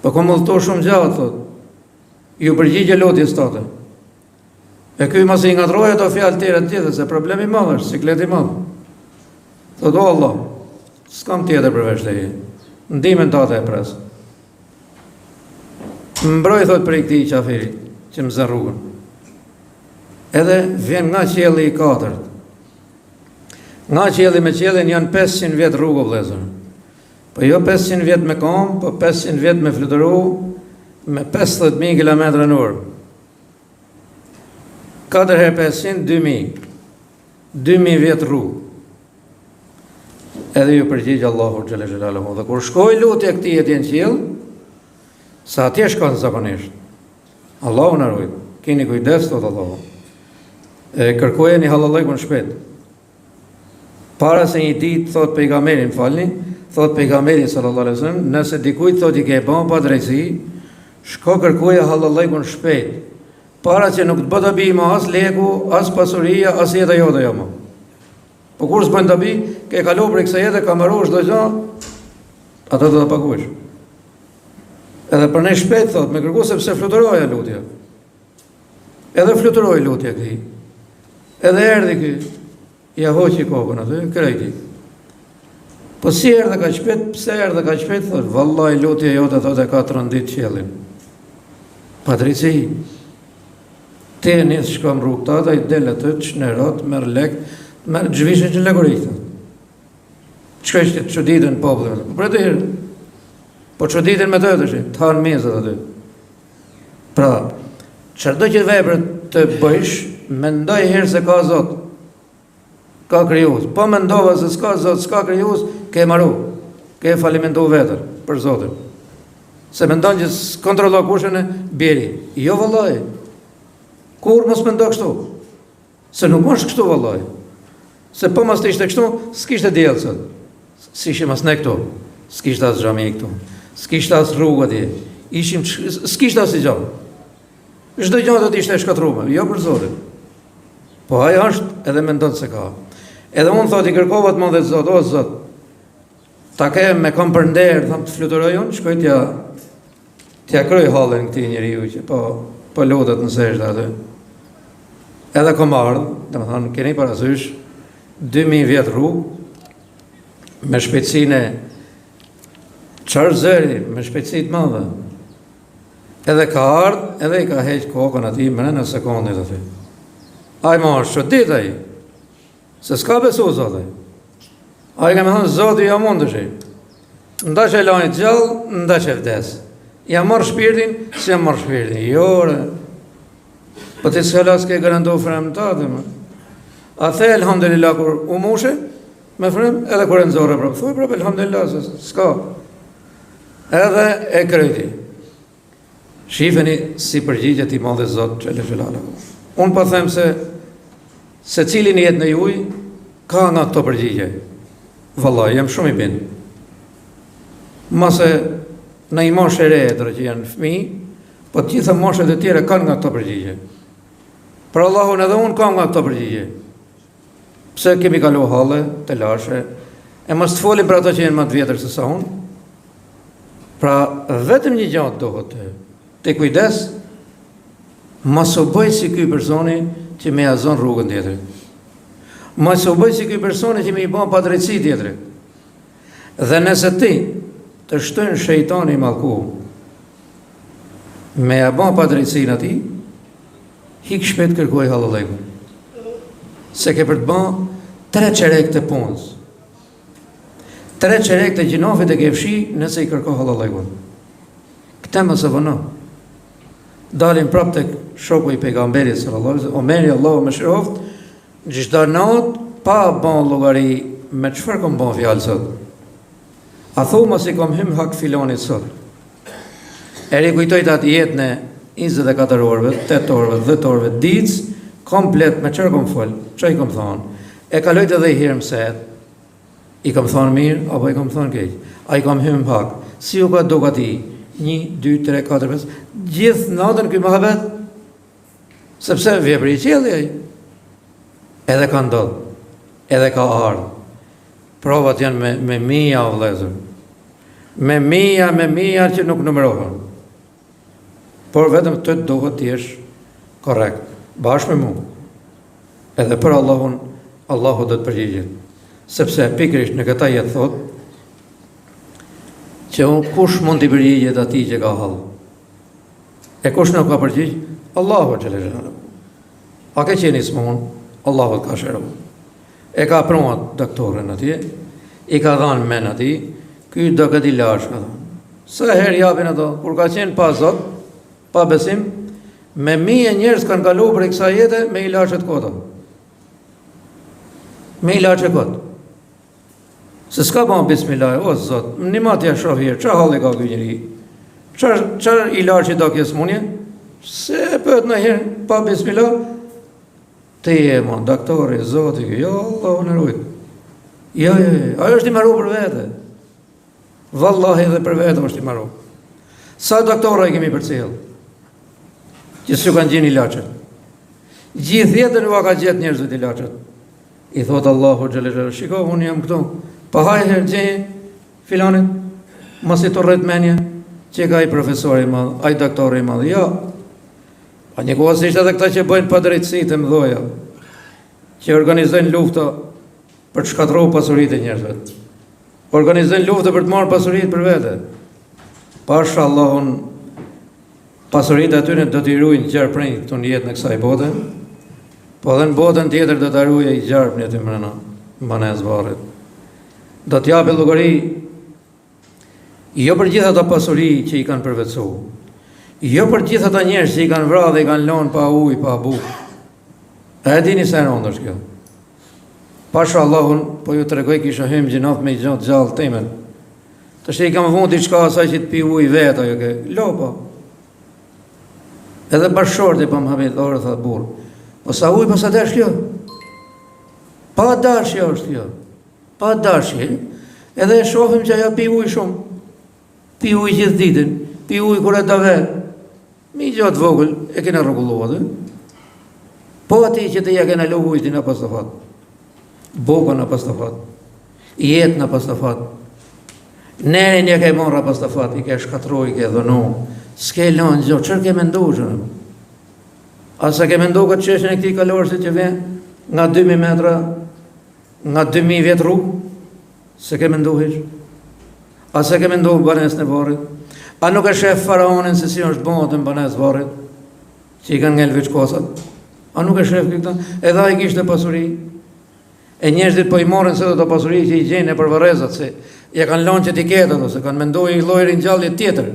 Po kom udhëtu shumë gjatë, thot. Iu përgjigje lutjes tate. E ky masi i ngatrroi ato fjalë tjera të gjitha, se problem i madh është, siklet i madh. Thot, o Allah, s'kam tjetër përveç teje. Ndihmën tate e pres. Më mbroj, thot, prej këtij qafiri, që më zë rrugën. Edhe vjen nga qielli i katërt. Nga qielli me qiellin janë 500 vjet rrugë, vëllezër. Po jo 500 vjet me kamë, po 500 vjet me fluturu me 50.000 km në orë. 4 herë 500, 2000. 2000 vjet rrugë. Edhe iu përgjigj Allahu xhele xhelaluhu. Dhe kur shkoi lutja këtij atje në qiell, se atje shkon zakonisht. Allahu na rujt. Kini kujdes, thot Allahu. E kërkojeni hallallëkun shpejt. Para se një ditë, thot pejgamberi, më falni, thot pejgamberi sallallahu alaihi wasallam, nëse dikujt thot i ke bën padrejtësi, shko kërkoje hallallëkun shpejt. Para që nuk të bën dobi më as leku, as pasuria, as jeta jote jo më. Po kur s'bën dobi, ke kalu prej kësaj jete, ka mbaru çdo gjë, atë do ta paguash. Edhe për ne shpejt thot, me kërku sepse fluturoi lutja. Edhe fluturoi lutja këtij. Edhe erdhi ky, ia hoqi kokën aty, krejti. Po si erdhe kaq shpejt, pse erdhe kaq shpejt, thot, vallaj lutja jote, thot, e ka trondit qiellin. Padrejtësi, ti e nis shkon rrugë tate, i del aty, të shnerot, merr lek, merr xhvishin që legurit, thot. Çka ishte çuditën populli? Po për të Po çuditën me të tash, të hanë mizat aty. Pra, çfarëdo që vepër të bëjsh, mendoj herë se ka Zot. Ka krijues. Po mendova se s'ka Zot, s'ka krijues, ke maru. Ke falimentu veten për Zotin. Se mendon që s'kontrollon kush e bjeri. Jo vëllai. Kurrë mos mendo kështu. Se nuk është kështu vëllai. Se po mos të ishte kështu, s'kishte diell sot. S'ishim as ne këtu. S'kishte as xhami këtu. S'kishte as rrugë atje. Ishim s'kishte asnjë gjë. Çdo gjë do të ishte e shkatërruar, jo për Zotin. Po ai është edhe mendon se ka. Edhe unë thotë i kërkova të madhit Zot, o Zot. Ta ke me kom për nder, thom të fluturoj unë, shkoj t'ja T'ja kryj hallin këtij njeriu që po, po lutet në sexhde aty. Edhe kom ardhë, domethonë, keni parasysh, 2000 vjet rrugë, me shpejtësinë e çfarë zëri, me shpejtësi të madhe. Edhe ka ardhë, edhe i ka heq kokën atij, mrena sekondit aty. Ai ma është çudit ai, Se s'ka besu Zoti. Ai ka me thonë, Zoti jo mundëshi. N'dash e lani gjallë, n'dash e vdes. Ja marr shpirtin, s'ja marr shpirtin. Jo, ore. Po ti s'ka s'ke garantu frymë tate, më. A the, elhamdulillah, kur u mushe, me frymë, edhe kur e nxorre prapë. Thuj prapë, elhamdulillah, se s'ka. Edhe e krejti. Shifeni si përgjigjet i madhi Zot xhele xhelaluhu. Unë po them se secili në jetën e juj ka nga këto përgjigje. Vallai, jam shumë i bindur. Mase në i moshë e re e që janë fëmijë, po të gjitha moshat e tjera kanë nga këto përgjigje. Për Allahun edhe unë kam nga këto përgjigje. Pse kemi kalu halle, telashe, e mos të folim për ato që janë më të vjetër se sa unë. Pra, vetëm një gjë duhet të, të kujdes, mos u bëj si ky personi që me ia zon rrugën tjetrit. Mos u bëj si ky personi që me i bën padrejtësi tjetrit. Dhe nëse ti të shtyn shejtani i mallku me ia bën padrejtësinë atij, Hik shpejt kërkoj hallallëkun. Se ke për të ba tre çerek të punës. Tre çerek të gjynafit e ke fshi nëse i kërko hallallëkun. Këtë mos e vono. Dalim prapë tek shoku i pejgamberit sallallahu alaihi wasallam, Omeri Allahu e mëshiroftë, çdo natë pa ba llogari me çfarë kom ba fjalë sot. A thu mos i kom hym hak filonit sot. E rikujtoj të atë jetën e 24 orëve, 8 orëve, 10 orëve, ditës, komplet me çfarë kom fol, çfarë i kom thonë. E kalojt edhe i herë mëset, i kom thonë mirë, apo i kom thonë keq. A i kom hym hak. Si u ka duk atij? 1, 2, 3, 4, 5, gjithë natën ky muhabet, sepse vje prej qielli ai. Edhe ka ndodhë, edhe ka ardhë. Provat janë me, me mija, o vëllezër. Me mija, me mija që nuk numërohen. Por vetëm të duhet të jesh korrekt, bashkë me mu. Edhe për Allahun, Allahu do të përgjigjet. Sepse pikërisht në këtë ajet thotë që unë kush mund t'i përgjigjet atij që ka hall. E kush nuk ka përgjigj? Allahu xhele xhelaluhu. A ke qenë i smunë? Allahu të ka shëru. E ka pru atë doktorin atje, i ka dhanë men atij, ky do këtë ilaç, ka thonë. Sa herë japin ato, kur ka qenë pa zot, pa besim, me mije njerëz kanë kalu prej kësaj jete me ilaçe të kota. Me ilaçe kot. Se s'ka ba bismillah, o zot, nimo t'ja shoh herë, ça halli ka ky njeri? Ça, ça ilaçi do kjo smunje? S'e pyet najherë, pa bismillah, Ti je mo, doktori, zoti, jo, Allahu na rujt. Jo, jo, jo, ai është i maru për vete. Vallahi edhe për vete është i maru. Sa doktora i kemi përcjell? Që s'ju kanë gjenë ilaçet. Gjithë jetën ua ka gjetë njerëzit ilaçet. I thot Allahu xhele xhele, shiko, unë jam këtu. Pa haj herë gjeje, filanit, mos i turret menja, që ka ai profesori i madh, ai doktori i madh. Jo, A njëkohësisht edhe këta që bëjnë padrejtësi të mëdha, që organizojnë lufta për të shkatërruar pasuritë e njerëzve. Organizojnë lufta për të marrë pasuritë për vete. Pasha Allahun pasuritë e atyre do t'i ruajnë gjarprinjtë këtu në jetën e kësaj bote. Po edhe në botën tjetër do ta ruajë ai gjarpni aty mrena, në banesë varrit. Do t'japi llogari Jo për gjithë ato pasuri që i kanë përvetësu. Jo për gjithë ata njerëz që i kanë vra dhe i kanë lënë pa ujë, pa bukë. A e dini sa e rëndë është kjo? Pasha Allahun, po ju tregoj kisha hy n'gjynah me i gjetë gjallë timen. Tash i kam vunë diçka asaj që të pi ujë vetë, ajo ke, lopa. Edhe bashkëshorti po më habit, ore, tha burrë. Po sa ujë, po sa desh kjo? Pa dashje është kjo. Pa dashje, edhe e shohim që ajo pi ujë shumë. Pi ujë gjithë ditën, pi ujë kur e do vetë. Mi gjatë vogël e kena rregullu atë. Po atij që ti ja kena lu ujtin na paska fat. Bukën na paska fat. Jetën na paska fat. Nerin ja ke marrë paska fat, i ke shkatërru, i ke dhunu. S'ke lënë gjë, çfarë ke mendu që? A s'e ke mendu këtë çështjen e këtij kalorësit që vjen nga 2000 metra Nga 2000 vjet rrugë, s'e ke mendu hiç? A s'e ke mendu banesën e varrit? A nuk e shef faraonin se si është bo aty në banesë varrit? Që i kanë ngel veç kosat? A nuk e shef këta? Edhe ai kishte pasuri. E njerëzit po i marrin se ato pasuri që i gjejnë nëpër varrezat, se ja kanë lënë që t'i ketë ato, se kanë mendu një lloj ringjallje tjetër.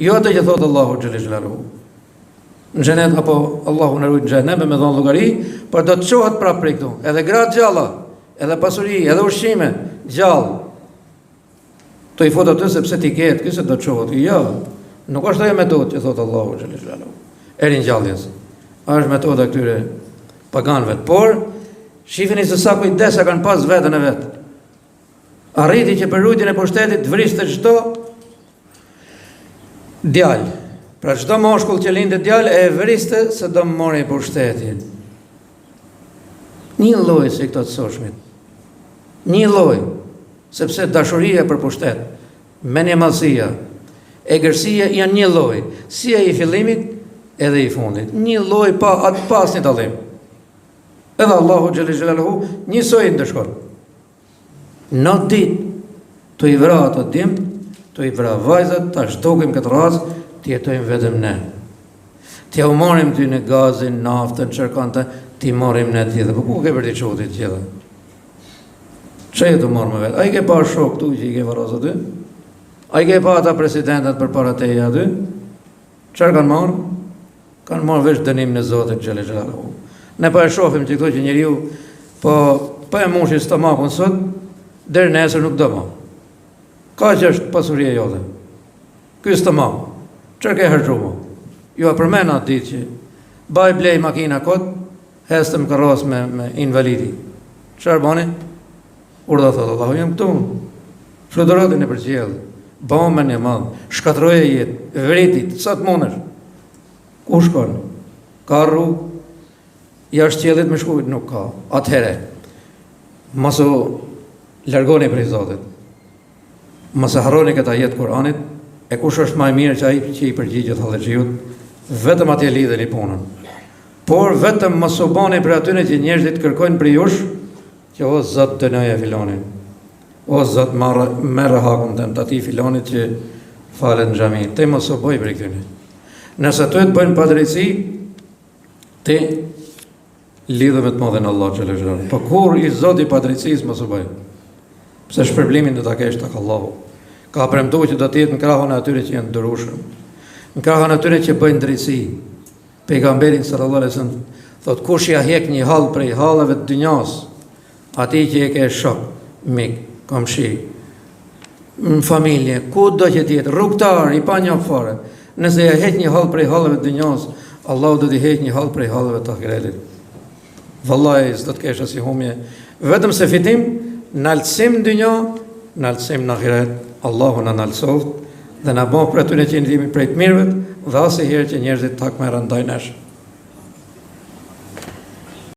Jo atë që thotë Allahu xhele xhelaluhu. Në xhenet apo Allahu na rujt në xhehenem me dhon llogari, por do të çohet prapë prej këtu. Edhe gratë gjalla, edhe pasuri, edhe ushqime, gjallë. Të i fut aty sepse t'i ketë, ky se do të çohet. Jo, nuk është ajo metodë që thotë Allahu xhele xhelaluhu. E ringjalljes. Është metoda e këtyre paganëve. Por shifini se sa kujdes e kanë pas veten e vet. Arriti që për rujtjen e pushtetit të vriste çdo djalë. Pra çdo mashkull që lindte djalë e vriste se do më mori pushtetin. Një lloj si këto të sotshmit. Një lloj, sepse dashuria për pushtet, mendjemadhësia, egërsia janë një lloj, si ai i fillimit edhe i fundit. Një lloj pa atë pa asnjë dallim. Edhe Allahu xhele xhelaluhu njësoj i ndëshkon. Në ditë tu i vra ato djemtë, tu i vra vajzat, ta zhdukim këtë racë, të jetojmë vetëm ne. T'ja u marrim ty në gazin, naftën, çfarë të, t'i marrim ne të gjithë. Po ku ke për t'i çu ti të gjitha? Çe je tu marrë me vete? A i ke pa shokët tu që i ke varros aty? A i ke pa ata presidentët përpara teje aty? Çfarë kanë marrë? Kanë marrë veç dënimin e Zotit xhele xhelaluhu. Ne po e shohim që këtu që njeriu po po e mushi stomakun sot, deri nesër nuk do më. Kaq është pasuria jote. Ky stomak, çfarë ke harxhu më? Ju e përmenda atë ditë që baj blej makina kot, hectëm karrocë me, me invalidi. Çfarë bani? Urdhëro thotë Allahu, jam këtu. Fluturo ti nëpër qiell, bëhu mendjemadh, shkatërroje jetë, vriti, sa të mundesh. Ku shkon? Ka rrugë jashtë qiellit me shku? Nuk ka. Atëhere, mos u largoni prej Zotit. Mos e harroni këtë ajet të Kur'anit, e kush është ma i mirë që ai që i përgjigjet hallexhiut, vetëm atje lidheni punën. Por vetëm mos u bani prej atyre që njerëzit kërkojnë prej jush, që o Zot dënoje filonin. O Zot marrë merre hakun tem të atij filonit që falet në xhami. Ti mos u bëj prej këtyre. Nëse ty të bëjnë padrejtësi, ti Lidhe me të madhin Allah xhele xhelaluhu. Po kurrë i zoti i padrejtësisë mos u bëj. Pse shpërblimin do ta kesh tek Allahu. Ka premtu që do të jetë në krahun e atyre që janë të durueshëm. Në krahun e atyre që bëjnë drejtësi. Pejgamberi sallallahu alaihi wasallam thotë kush ja hjek një hall prej halleve të dynjas, atij që e ke shok, mik, komshi, në familje, kudo që të jetë, rrugtar, i panjohur fare, nëse ja heq një hall prej halleve të dynjas, Allahu do t'i heq një hall prej halleve të ahiretit. Vallahi, s'do të kesh asnjë humje, vetëm se fitim, naltësim në dynja, naltësim në ahiret, Allahu na naltësoftë, dhe na bëftë prej atyre që jemi prej të mirëve, dhe asnjëherë që njerëzit të hakmerren ndaj nesh.